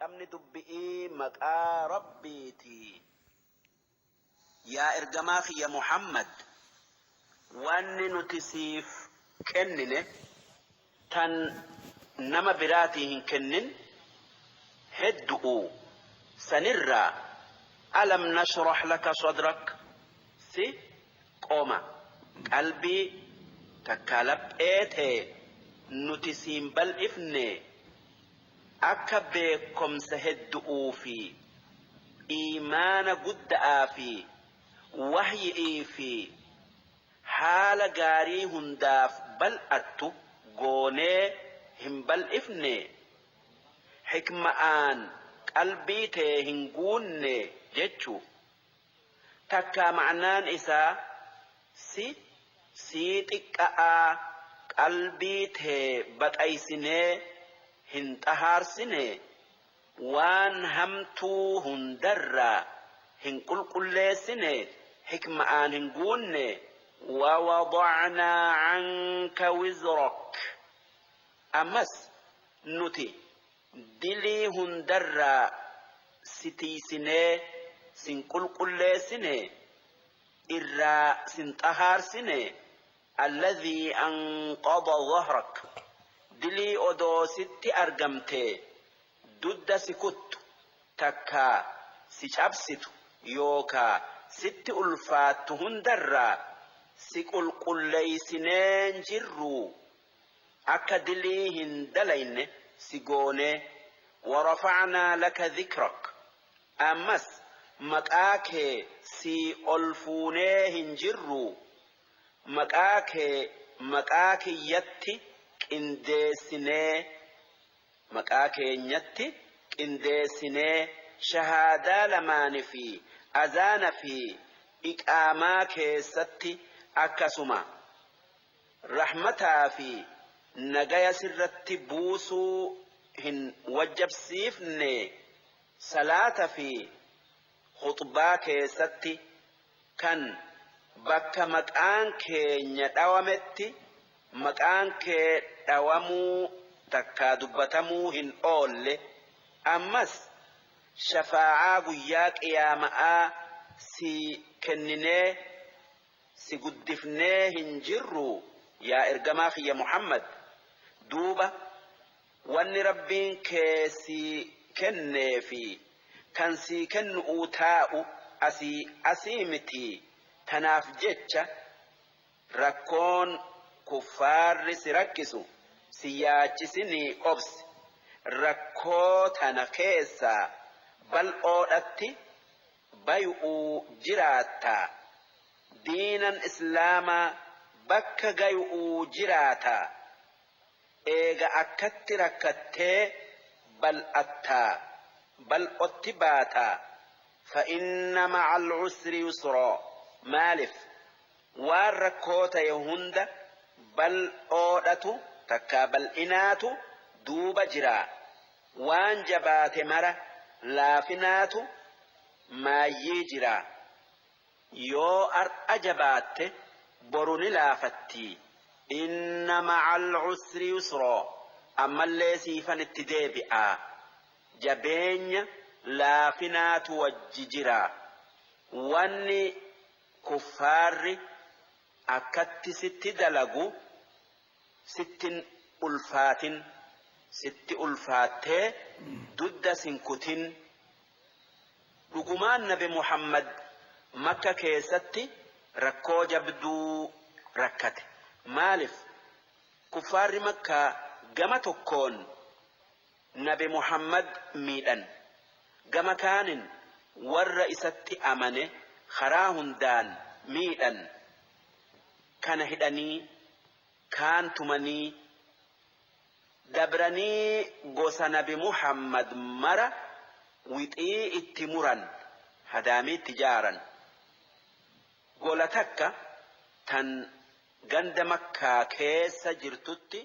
Jalqabni dubbi'ii maqaa Rabbiiti. Yaa ergamaa kiyya Muhammad, wanni nuti siif kennine tan nama biraatii hin kennin heddu'u. Sanirraa alam nashrah laka sadrak, si qoma qalbii takkaa laphee tee nuti siin bal'ifne, akka beekkomsa heddu'uu fi iimaana gudda'aa fi wahyi'ii fi haala gaarii hundaaf bal'attu goonee hin bal'ifne, hikma'aan qalbii tee hin guunne jechu. Takkaa ma'naan isaa si sii xiqqa'aa qalbii tee baqaysinee hin xahaarsine, waan hamtuu hundarraa hin qulqulleessine, hikma'aan hin guunne. Wawada'naa 'anka wizrak, ammas nuti dilii hundarraa si tiysinee sin qulqulleessine, irraa sin xahaarsine. Alladhii anqada dhahrak, dilii odoo sitti argamtee dudda si kuttu takkaa si cabsitu yookaa sitti ulfaattu hundarraa si qulqulleysineen jirruu, akka dilii hin dalayne si goonee. Warafa'naa laka dhikrak, ammas maqaa kee sii ol fuunee hin jirruu, maqaa kee maqaa kiyyatti qindeessinee, maqaa keenyatti qindeessinee, shahaadaa lamaani fi azaana fi iqaamaa keessatti, akkasuma rahmataa fi nagaya sirratti buusuu hin wajjabsiifne, salaata fi khuxbaa keessatti, kan bakka maqaan keenya dhawametti maqaan kee dhawamuu takkaa dubbatamuu hin oolle, ammas shafaa'aa guyyaa qiyaama'aa sii kenninee si guddifnee hin jirruu, yaa ergamaa kiyya Muhammad? Duuba wanni Rabbiin kee sii kennee fi kan sii kennu'uu taa'u asii asii mitii, tanaaf jecha rakkoon kuffaarri si rakkisu si yaachisinii obsi, rakkoo tana keessaa bal'oodhatti bayu'uu jiraattaa, diinan islaamaa bakka gayu'uu jiraataa, eega akkatti rakkattee bal'attaa, bal'otti baataa. Fa'inna ma'al usri yusraa, maalif waan rakkoo taye hunda bal'oodhatu takkaa bal'inaatu duuba jiraa, waan jabaate mara laafinaatu maayyii jiraa. Yoo ar'a jabaatte boru ni laafattii. Inna ma'al usri yusraa, ammallee siifan itti deebi'aa, jabeenya laafinaatu wajji jiraa. Wanni kuffaarri akkatti sitti dalagu sittin ulfaatin, sitti ulfaattee dudda sin kutin. Dhugumaan nabi Muhammad Makka keessatti rakkoo jabduu rakkate. Maalif kuffaarri Makkaa gama tokkoon nabi Muhammad miidhan, gama kaanin warra isatti amane karaa hundaan miidhan, kana hidhanii, kaan tumanii, dabranii gosa nabi Muhammad mara wixii itti muran, hadaamii itti jaaran. Gola takka tan ganda Makkaa keessa jirtutti.